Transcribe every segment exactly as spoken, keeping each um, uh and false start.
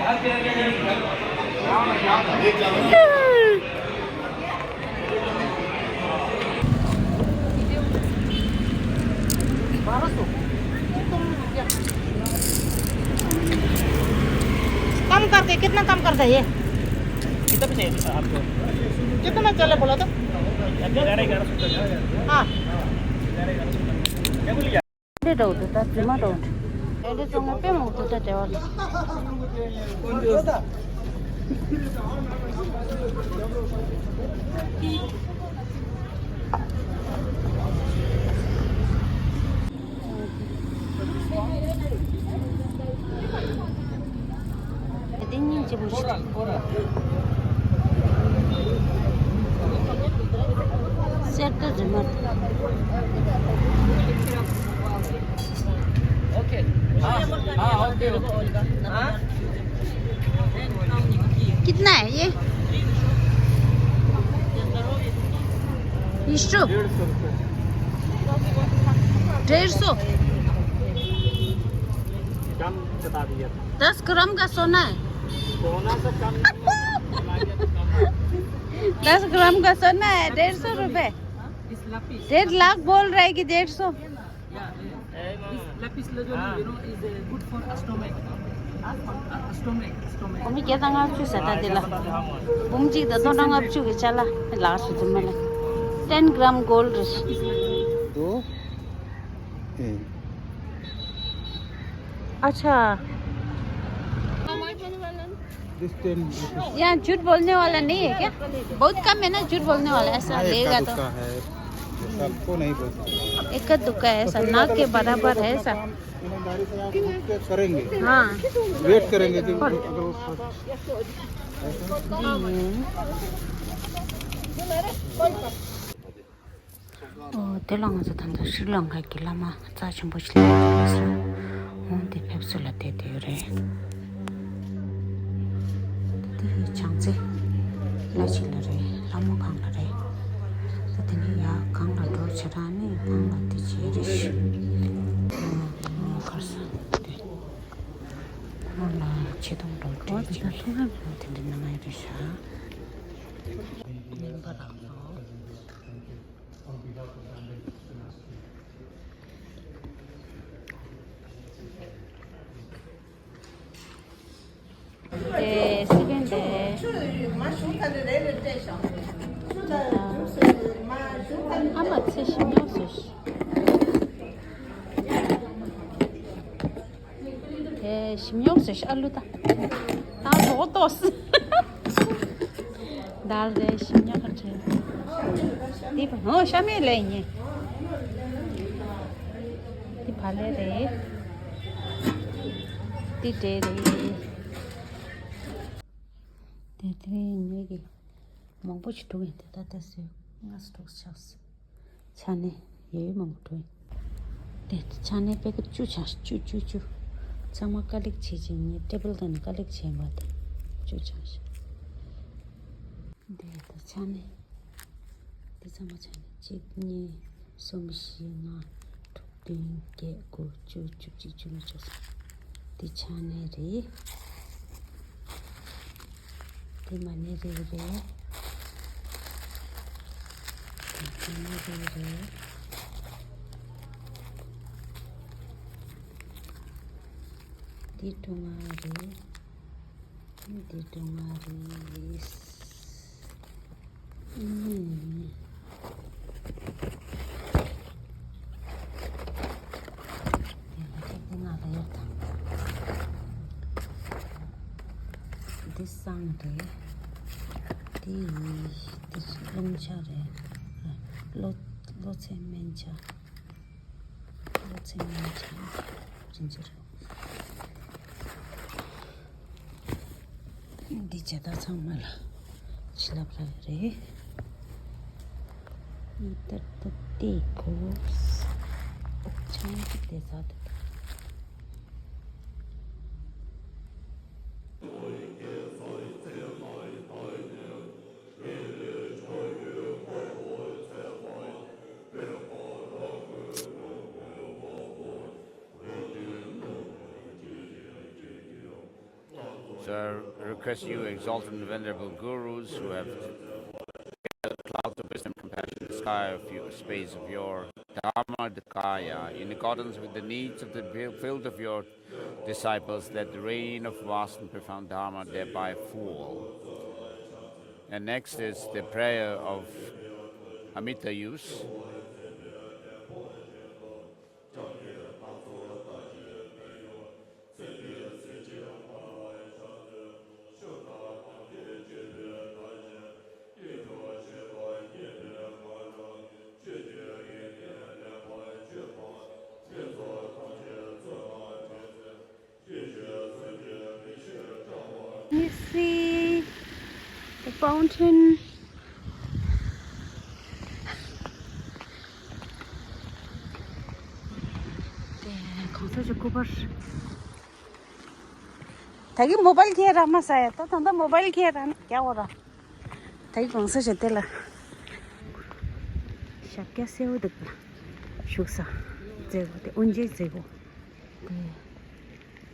कम करके कितना कम कर दे ये? कितना में चले बोला तो? हाँ। འདི་འདྲ་འདུག་ད་རྫུན་མ་འདྲ་འདུག་འདི་ཚོ་ང་དཔེ་མང་པོ་འདུག་ད་འབྲེལ་བ་ལ། དེ་སྙིང་རྗེ་པོ་ཞིག་འདུག་གསེར་རྟ་རྫུན་མ་འདུག कितना है ये? ईशु। डेढ़ सौ। कम बता दिया था। दस ग्राम का सोना है। सोना से कम नहीं है। दस ग्राम का सोना है, डेढ़ सौ रुपए। डेढ़ लाख बोल रहा है कि डेढ़ सौ। This lapis lazuli, you know, is uh, good for stomach. Stomach, stomach. ཁོ་མོས་བརྒྱ་དང་ལྔ་བཅུ་ཟེར་ད་འདི་ལ། འབུམ་གཅིག་དང་སྟོང་ཕྲག་ལྔ་བཅུ་གི་ཅ་ལག་ལགས་སོ་རྫུན་མ་ལ། ten gram gold རེད། दो। ए। अच्छा। This ten rupees. यहाँ झूठ बोलने वाला नहीं है क्या? बहुत कम है ना झूठ बोलने वाला, ऐसा हाँ, लेगा तो। दुक्का है, सबको नहीं बोल सकते। एक दुक्का है ऐसा, ना के बराबर है ऐसा। ईमानदारी से यहाँ घूम के करेंगे। हाँ। वेट करेंगे कि अगर वो ཨོ་དེ་ལ་ང་ཚོ་ད་ལྟ་ཤྲི་ལང་ཀ་གི་བླ་མ་རྩ་ཆེན་པོ་ཞིག་ལ་ཡོད་ས། འོ་དེ་ཕེབས་བསུ་ལ་བསྡད་བསྡད་ཡོད་རེད། དེ་བྱང་རྩེ་ལ་ཕྱི་ལ་རེད། ལྷ་མོ་སྒང་ལ་རེད། ད་དེ་ནས་ཡར་སྒང་ལ་འགྲོ་བྱེད་རང་ནས་སྒང་ལ་དེ་བྱེད་རེད་ཤི། ཁར་ས་དེ་ཁོང་ལ་ཆེ་མཐོང་འགྲོ་གྲས་ཅིག་དེ་འདྲ་གནང་ཡ་རེད་ཤག་མིན་པ་རང་ལོ། དེ་སི་པན་དེ། ཨ་མ་ཚེ་ཞིམ་ཉོག་སོ། དེ་ཞིམ་ཉོག་སོ་ཨ་ལུ་ད། ད་རོགས་ཏོག་སི། དལ་རེད་ཞིམ་ཉོག་ཁ་ཁྲེ། དེ་བ་ཧོ་ཤ་མེད་ལས་ཉེ། དེ་བ་ལས་རེད། དེ་འདྲས་རེད། དེ་དེ་རིང་ངེད་ཀྱི་མང་པོ་ཞིག་འགྲོ་གི་འདུག་ད་ལྟ་སུས་ལྔ་སོ་དྲུག་ཆགས་སོང་། ཆ་ནས་ཡོད་མང་པོ་འགྲོ་ཡིན། དེ་ཆ་ནས་པེ་ཀེཊ་བཅུ་ཆགས་བཅུ་བཅུ་བཅུ། ཚང་མ་ཀ་ལེག་བྱེད་ཀྱི་ངས་ཊེ་བལ་དང་ནི་ཀ་ལེག་བྱས་པ་དེ་བཅུ་ཆགས་ཤག་དེ་ད་ཆ་ནས་དེ་ཚང་མ་ཆ་ནས་གཅིག་གཉིས་གསུམ་བཞི་ལྔ་དྲུག་བདུན་བརྒྱད་དགུ་བཅུ་བཅུ་གཅིག་བཅུ་གཉིས་བཅུ་གསུམ། དེ་ཆ་ནས་རེད། དེ་མ་ནས་རེད་རེད། དེ་མ་ནས་རེད་རེད། དེ་ཀྲུང་ཨ་རེད། འདི་སྒྲུང་ང་རེད། ཨུམ། དེ་ལ་ཁྱེད་དེ་ང་ལ་ཡོད་དམ། འདི་བསང་རེད། འདི་འདི་རླུང་ཆ་རེད། གློ་གློ་ཚད་སྨན་ཆ། གློ་ཚད་སྨན་ཆ་ཅིན་ཅི་རེད། འདི་བྱེད་སྟངས་ཚང་མ་ལ་བྱིན་རླབས་རག་རེད། ཨི་ཏར་ཏ་ཏེ་གོ་ཆང་གི་དེ་ཟ་དེ་དང་། I request you, exalted and venerable gurus, who have clouds of wisdom, compassion, the sky of your space of your Dharma Kaya, in accordance with the needs of the field of your disciples, let the rain of vast and profound Dharma thereby fall. And next is the prayer of Amita Yus. You see the fountain. དེ་གོང་ས་མཆོག་སྐུ་པར། ད་གི་མོ་བལ་ཁྱེར་ར་མ་ཟ་ཡ། ད་ད་ད་མོ་བལ་ཁྱེར་ར་ན་རྒྱ་འོ་ར། ད་གི་གོང་ས་མཆོག་དེ་ལ་ཞབས་སྐྱ་སེའུ་འདུག་པ། བཞུགས་ས་མཛེས་པོ་དེ། དབུ་འབྱེད་མཛེས་པོ་དེ།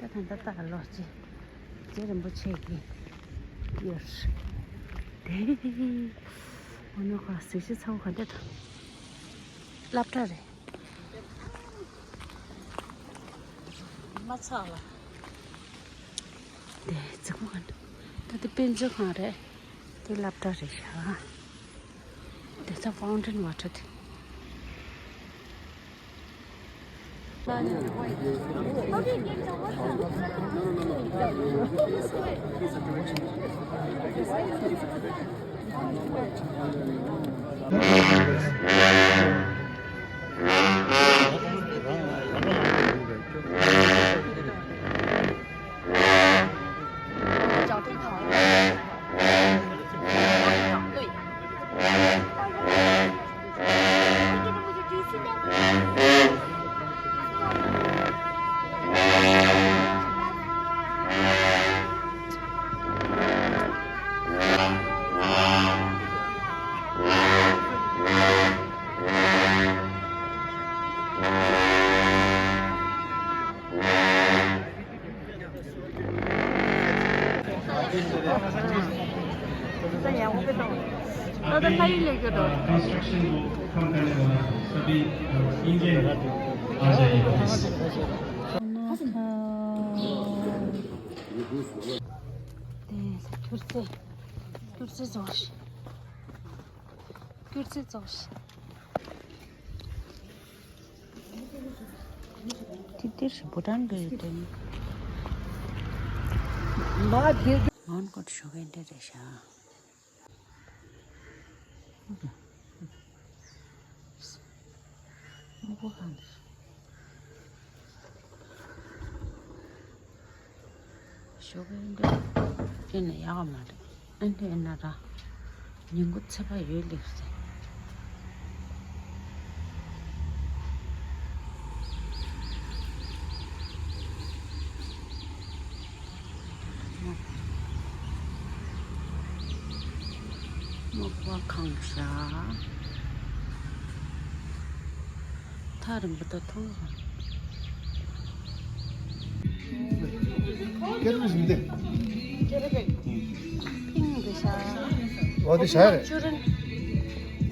ད་ད་ད་ད་ལོ་རྗེ་རྗེ་རིན་པོ་ཆེ་གི་ཡོད་རེད། དེ་འོ་ན་ཁ་གཟིགས་ཤིག་ཚ་བོ་ག་འདྲ་དང་། སློབ་གྲྭ་རེད། མ་ཚ་ལ། དེ་རྫིག་པོ་ག་འདུག་ད་དེ་དཔེ་མཛོད་ཁང་རེད། དེ་སློབ་གྲྭ་རེད་ཤག་དེ་ཚ་ཕའུན་ཌེན་ཝ་ཊར་དེ། Construction work from Kanagala, सभी इंडियन आ जाइए प्लीज। དེ་དེར་བུ་ཊན་གྱི་དེ་མོན་གྷོ་ཞོགས་ཀས་འདི་རེད་ཤག་སྨུག་པོ་གང་འདི། ཞོགས་ཀས་འདི་ཡིན་ན་ཡག་ག་མ་རེད། ཨ་འདི་ཡིན་ན་ར་ཉིན་གུང་ཚད་པ་ཡོད་ལེགས་ཟེར། སྨུག་པ་གང་ཤག་ཐག་རིང་པོ་ད་མཐོང་། ཀེ་རེ་བས་འདི། ཀེ་རེ་བས། ཨ་འདི་ཤ་རེད།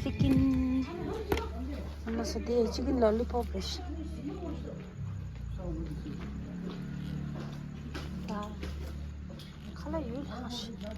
ཅི་ཀིན། ཨ་མ་ས་དེ་ཅི་ཀིན་ལོ་ལི་པོབ་རེད་ཤག་ཁ་ལག་ཡོད་ལགས་ཤག